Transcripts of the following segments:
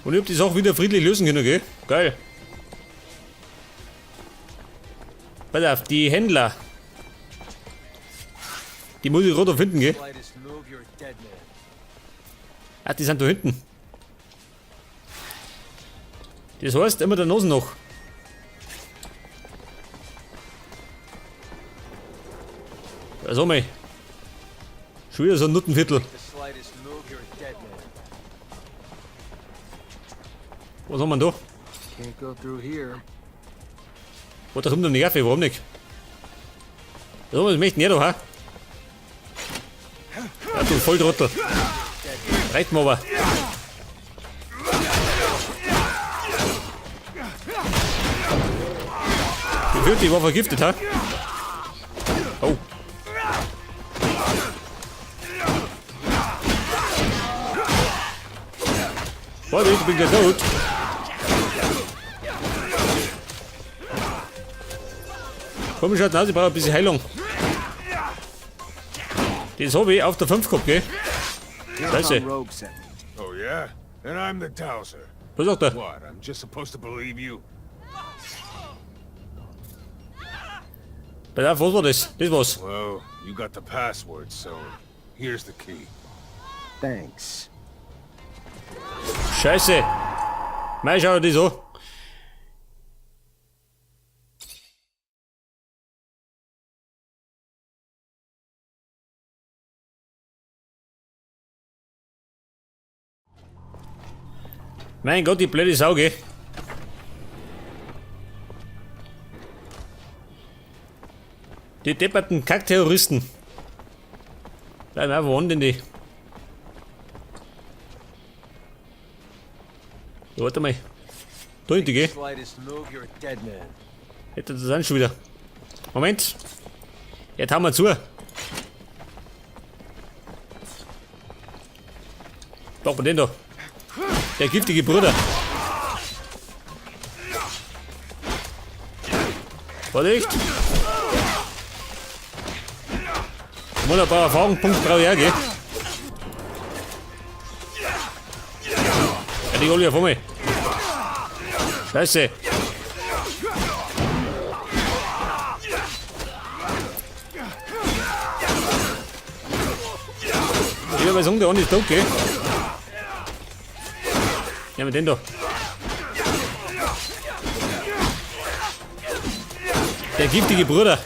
Und ich hab die Sache wieder friedlich lösen können, gell? Geil. Pass auf, die Händler. Die muss ich gerade finden, gell? Ah, die sind da hinten. Das heißt, immer der Nase noch. Also mal. Schon wieder so ein Nuttenviertel. Was haben wir denn da? Was, da kommt noch nicht auf, warum nicht? So, was möchten die da, ha? Ja, du Volltrottel. Reicht mir aber. Die Vierte, die war vergiftet, ha? Oh. Warte, ich bin gleich tot. Komm, schaut aus, ich brauche ein bisschen Heilung. Das hab ich auf der 5 gehabt, gell? Scheiße. Oh yeah? And I'm the Dowser. Was sagt er? What, I'm just supposed to believe you? Pass auf, was war das? Das war's. Well, you got the password, so here's the key. Thanks. Scheiße. Mei, schau dir das an. Mein Gott, die blöde Sau, gell? Die depperten Kackterroristen. Bleib einfach an, denn die. Ja, warte mal. Da hinten, gell? Hätte das auch schon wieder. Moment. Jetzt hauen wir zu. Doch, bei den da. Der giftige Bruder. Vorsicht. Wunderbarer Erfahrungspunkt brauche ich auch, gell? Ja, die hol ich ja vor mir. Scheiße. Ich hab sagen, der andere ist tot, gell? Ja, mit dem da. Der giftige Bruder.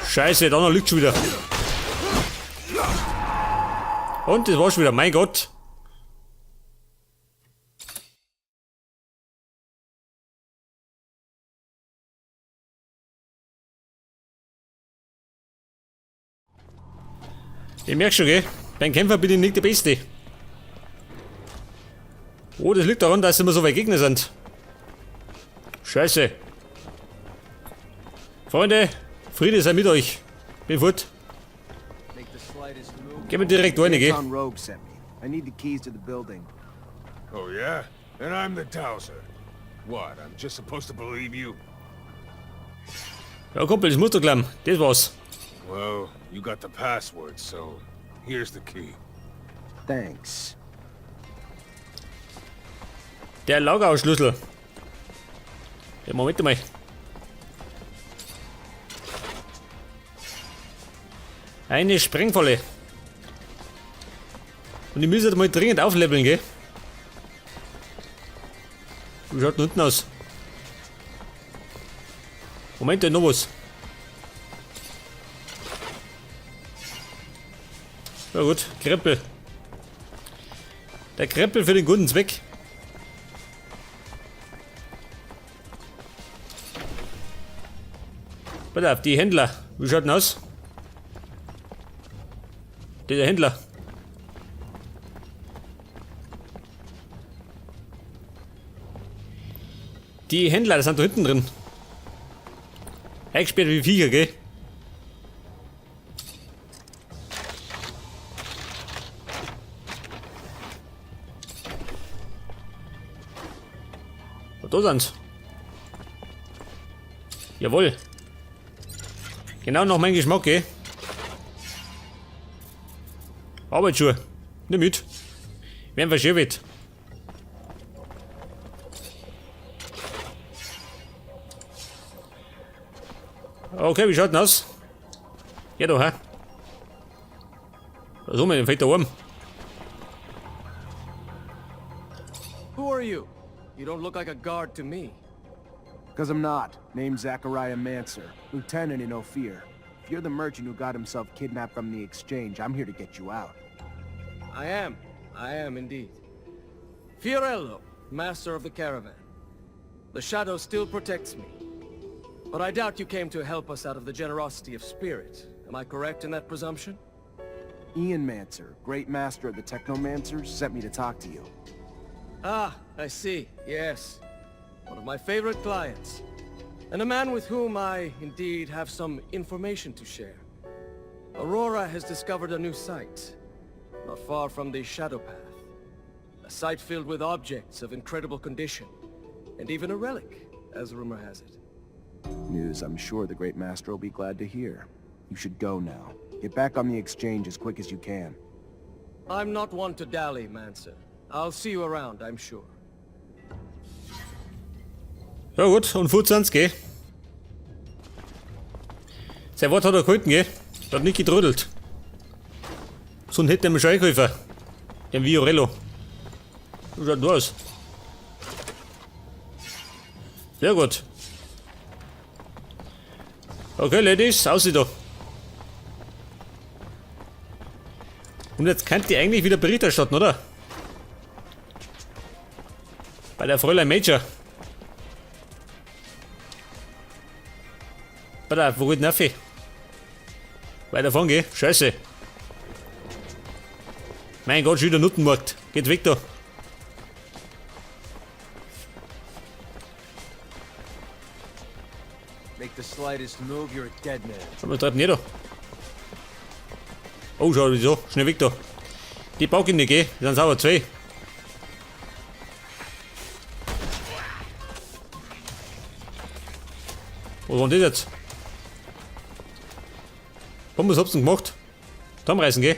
Scheiße, da noch liegt schon wieder. Und das war's schon wieder, mein Gott. Ich merk schon, gell? Beim Kämpfer bin ich nicht der Beste. Oh, das liegt daran, dass immer so weit Gegner sind. Scheiße. Freunde, Friede sei mit euch. Bin fort. Geh mir direkt rein, gell? Anton Rogue sent me. I need the keys to the building. Oh yeah? And I'm the Dowser. What, I'm just supposed to believe you? Ja, Kumpel, das musst du glauben. Das war's. Well, you got the password, so here's the key. Thanks. Der Lagerausschlüssel. Ja, Moment mal. Eine Sprengfalle. Und ich muss jetzt mal dringend aufleveln, gell? Wie schaut denn unten aus? Moment, da ist noch was. Na gut, Krempel. Der Krempel für den guten Zweck. Pass auf, die Händler. Wie schaut denn aus? Der Händler. Die Händler, das sind da hinten drin. Eingesperrt wie Viecher, gell? Oh, da sind's. Jawohl. Genau nach meinem Geschmack, gell? Arbeitsschuhe. Nimm mit. Werden wir schön wird. Okay, wie schaut denn aus? Ja, da, hä? So, mein fällt da oben. Who are you? You don't look like a guard to me. Cause I'm not. Name's Zachariah Manser, lieutenant in Ophir. If you're the merchant who got himself kidnapped from the exchange, I'm here to get you out. I am. I am indeed. Fiorello, master of the caravan. The shadow still protects me. But I doubt you came to help us out of the generosity of spirit. Am I correct in that presumption? Ian Manser, great master of the Technomancers, sent me to talk to you. Ah, I see. Yes. One of my favorite clients. And a man with whom I, indeed, have some information to share. Aurora has discovered a new site, not far from the Shadow Path. A site filled with objects of incredible condition, and even a relic, as rumor has it. News I'm sure the great master will be glad to hear. You should go now. Get back on the exchange as quick as you can. I'm not one to dally, Manson. I'll see you around, I'm sure. Ja gut, und fort sind's, gell? Sein Wort hat er gehalten, gell? Der hat nicht getrödelt. Sonst hätte er mir schon eingeholfen. Dem Viorello. Wie schaut denn aus? Sehr gut. Okay, Ladies, aussieht da. Und jetzt könnt ihr eigentlich wieder Bericht erstatten, oder? Bei der Fräulein Major. Pass auf, wo geht denn auf? Weiter fahren, geh. Scheiße. Mein Gott, schon wieder Nuttenmarkt. Geht weg da. Make the slightest move, you're a dead man. Schau mal, treibt denn da? Oh, schau, wieso? Schnell weg da. Die brauch ich nicht, gell? Die sind sauber zwei. Was war denn das jetzt? Komm, was hab's denn gemacht? Zusammenreißen, gell?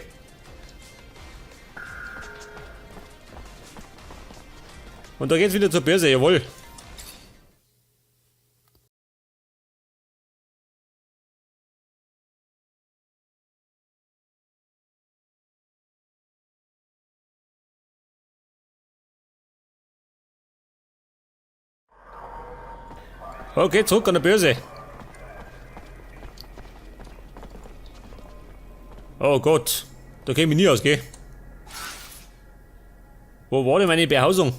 Und da geht's wieder zur Börse, jawohl. Okay, zurück an der Börse. Oh Gott, da käme ich nie aus, gell? Wo war denn meine Behausung?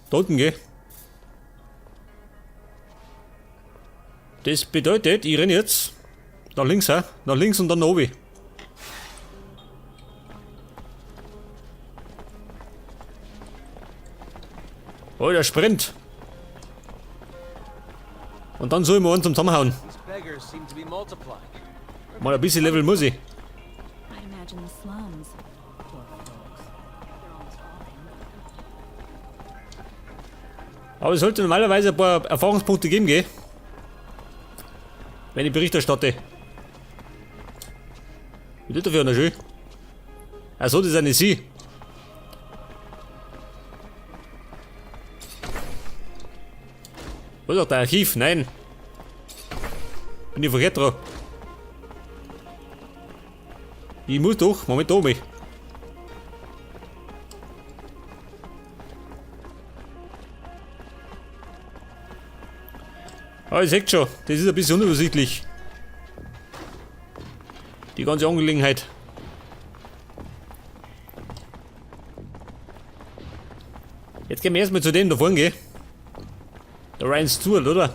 Da unten, gell? Das bedeutet, ich renne jetzt nach links, hä? Nach links und dann nach oben. Oh, der Sprint. Und dann soll ich mir einen zum Zusammenhauen. These beggars seem to be multiplying. Mal ein bisschen Level muss ich. I'd imagine the slums. Poor folks. They're almost all hungry. Aber es sollte normalerweise ein paar Erfahrungspunkte geben, gell? Wenn ich Bericht erstatte. Wie tut dafür noch schön? Achso, das ist eine Sie. Wo ist auch der Archiv? Nein. Bin ich verkehrt dran. Ich muss doch. Moment, da mich. Aber ihr seht schon, das ist ein bisschen unübersichtlich. Die ganze Angelegenheit. Jetzt gehen wir erstmal zu dem da vorne, gell? Der Ryan Stewart, oder?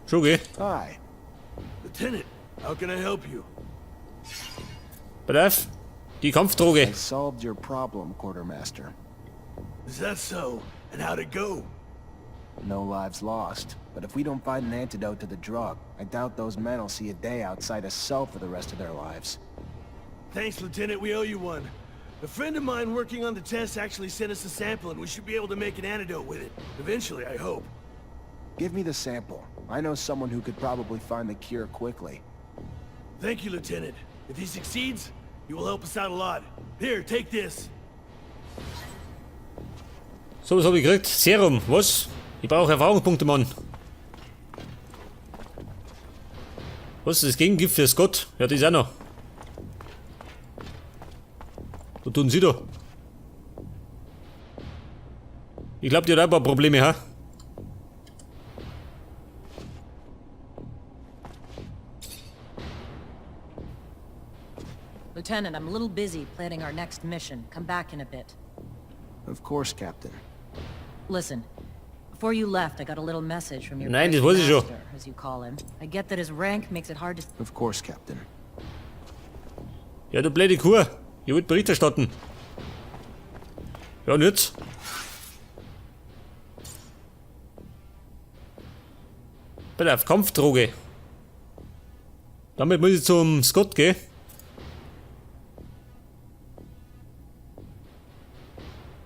Schon, gell? Hi. Lieutenant, how can I help you? Pass auf. Die Kampfdroge. I solved your problem, Quartermaster. Is that so? And how'd it go? No lives lost. But if we don't find an antidote to the drug, I doubt those men will see a day outside a cell for the rest of their lives. Thanks, Lieutenant. We owe you one. A friend of mine working on the test actually sent us a sample, and we should be able to make an antidote with it. Eventually, I hope. Give me the sample. I know someone who could probably find the cure quickly. Thank you, Lieutenant. If he succeeds, You will help us out a lot. Here, take this. So, was habe ich gekriegt? Serum, was? Ich brauche Erfahrungspunkte, Mann. Was ist das Gegengift für Scott? Ja, das ist auch noch. Was tun sie da? Ich glaube, die hat auch ein paar Probleme, ha? Lieutenant, I'm a little busy planning our next mission. Come back in a bit. Of course, Captain. Listen, before you left, I got a little message from your Nein, das great weiß ich schon. master, as you call him. I get that his rank makes it hard to... Of course, Captain. Ja, du blöde Kuh. Ich wollte Bericht erstatten. Ja, und jetzt? Bitte auf Kampfdroge. Damit muss ich zum Scott gehen.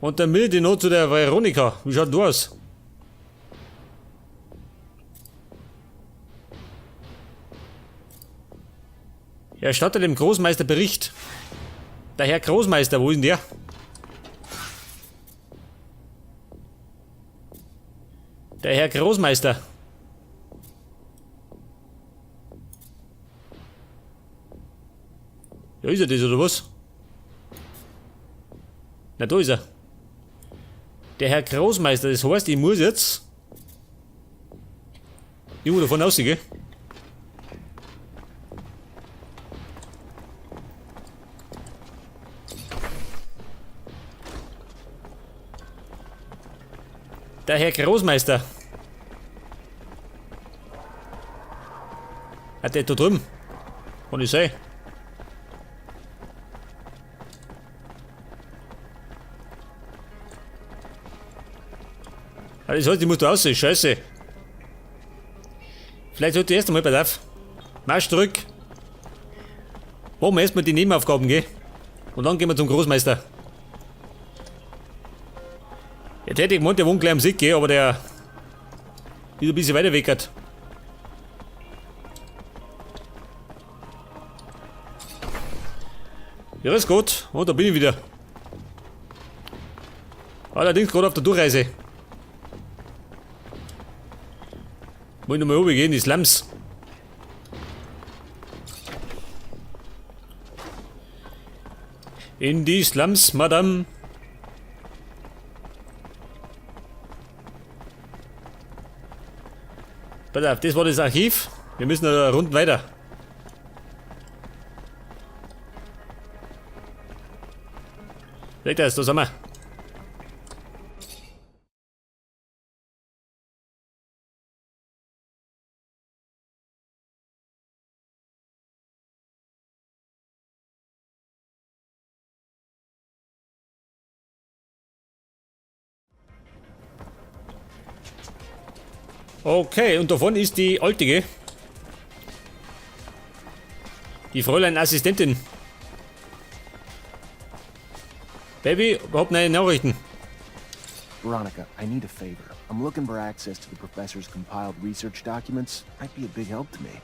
Und dann will ich noch zu der Veronika. Wie schaut du aus? Er erstattet dem Großmeister Bericht. Der Herr Großmeister, wo ist denn der? Der Herr Großmeister. Ja, ist er das oder was? Na, da ist er. Der Herr Großmeister, das heißt, ich muss jetzt irgendwo davon raus, gell? Der Herr Großmeister. Hat der da drüben? Kann ich sein? Ah, das heißt, ich muss da raus, scheiße. Vielleicht sollte ich erst einmal, pass auf. Marsch zurück. Machen wir erstmal die Nebenaufgaben, gell? Und dann gehen wir zum Großmeister. Jetzt hätte ich gemeint, der wohnt gleich am Sieg, gell? Aber der ist ein bisschen weiter weg. Ja, ist gut. Und da bin ich wieder. Allerdings gerade auf der Durchreise. Wollen wir nochmal runter gehen, die Slums. In die Slums, Madame. Pass auf, das war das Archiv. Wir müssen da rund weiter. Weg da ist, da sind wir. Okay, und davon ist die alte, gell? Die Fräulein Assistentin. Baby, überhaupt neue Nachrichten. Veronica, I need a favor. I'm looking for access to the professor's compiled research documents. Might be a big help to me.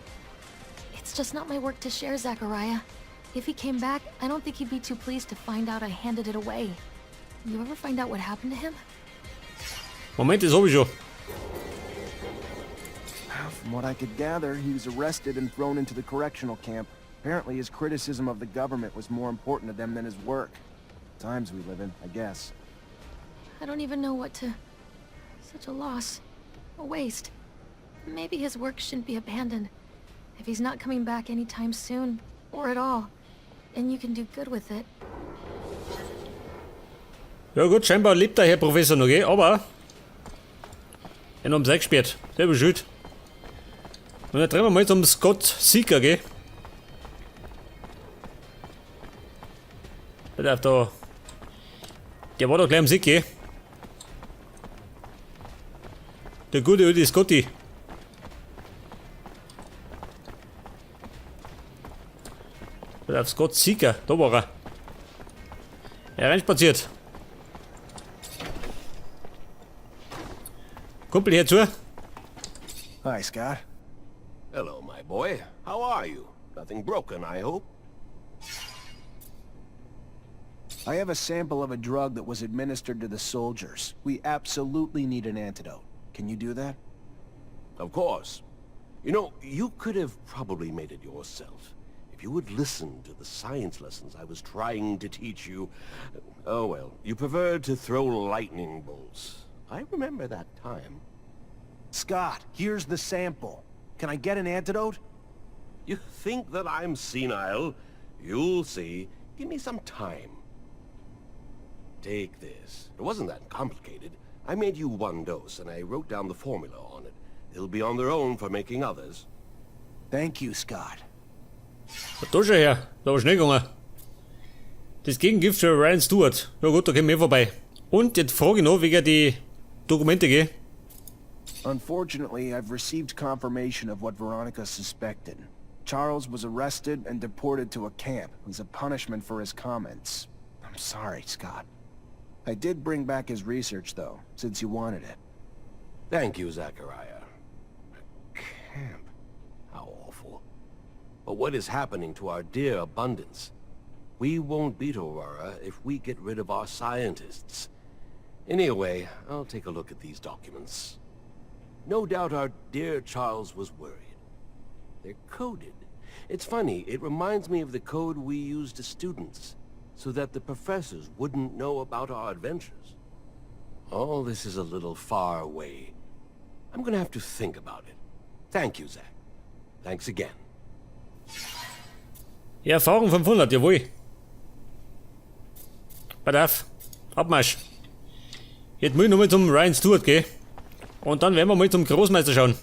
It's just not my work to share, Zachariah. If he came back, I don't think he'd be too pleased to find out I handed it away. You ever find out what happened to him? Moment, das hab ich schon. From what I could gather, he was arrested and thrown into the correctional camp. Apparently, his criticism of the government was more important to them than his work. Times we live in, I guess. I don't even know what to... Such a loss. A waste. Maybe his work shouldn't be abandoned. If he's not coming back anytime soon, or at all, then you can do good with it. Ja gut, scheinbar lebt der Herr Professor noch, gell? Aber er hat eingesperrt. Selber schuld. Und dann drehen wir mal zum Scott Seeker, gell? Pass auf, da. Der war doch gleich am Sieg, gell? Der gute alte Scotty. Pass auf, Scott Seeker, da war er. Er reinspaziert. Kumpel, her zu. Hi, Scott. Hello, my boy. How are you? Nothing broken, I hope? I have a sample of a drug that was administered to the soldiers. We absolutely need an antidote. Can you do that? Of course. You know, you could have probably made it yourself. If you would listen to the science lessons I was trying to teach you. Oh well, you preferred to throw lightning bolts. I remember that time. Scott, here's the sample. Can I get an antidote? You think that I'm senile? You'll see. Give me some time. Take this. It wasn't that complicated. I made you one dose, and I wrote down the formula on it. They'll be on their own for making others. Thank you, Scott. Da schau her, da war schnell gegangen. Das Gegengift für Ryan Stewart. Ja gut, da kommen wir vorbei. Und jetzt frage ich noch wegen die Dokumente, gell? Unfortunately, I've received confirmation of what Veronica suspected. Charles was arrested and deported to a camp as a punishment for his comments. I'm sorry, Scott. I did bring back his research, though, since you wanted it. Thank you, Zachariah. A camp. How awful. But what is happening to our dear Abundance? We won't beat Aurora if we get rid of our scientists. Anyway, I'll take a look at these documents. No doubt our dear Charles was worried. They're coded. It's funny, it reminds me of the code we used as students, so that the professors wouldn't know about our adventures. All this is a little far away. I'm gonna have to think about it. Thank you, Zach. Thanks again. Ja, Erfahrung 500, jawohl. Pass auf. Abmarsch. Jetzt muss ich nochmal zum Ryan Stewart gehen. Und dann werden wir mal zum Großmeister schauen.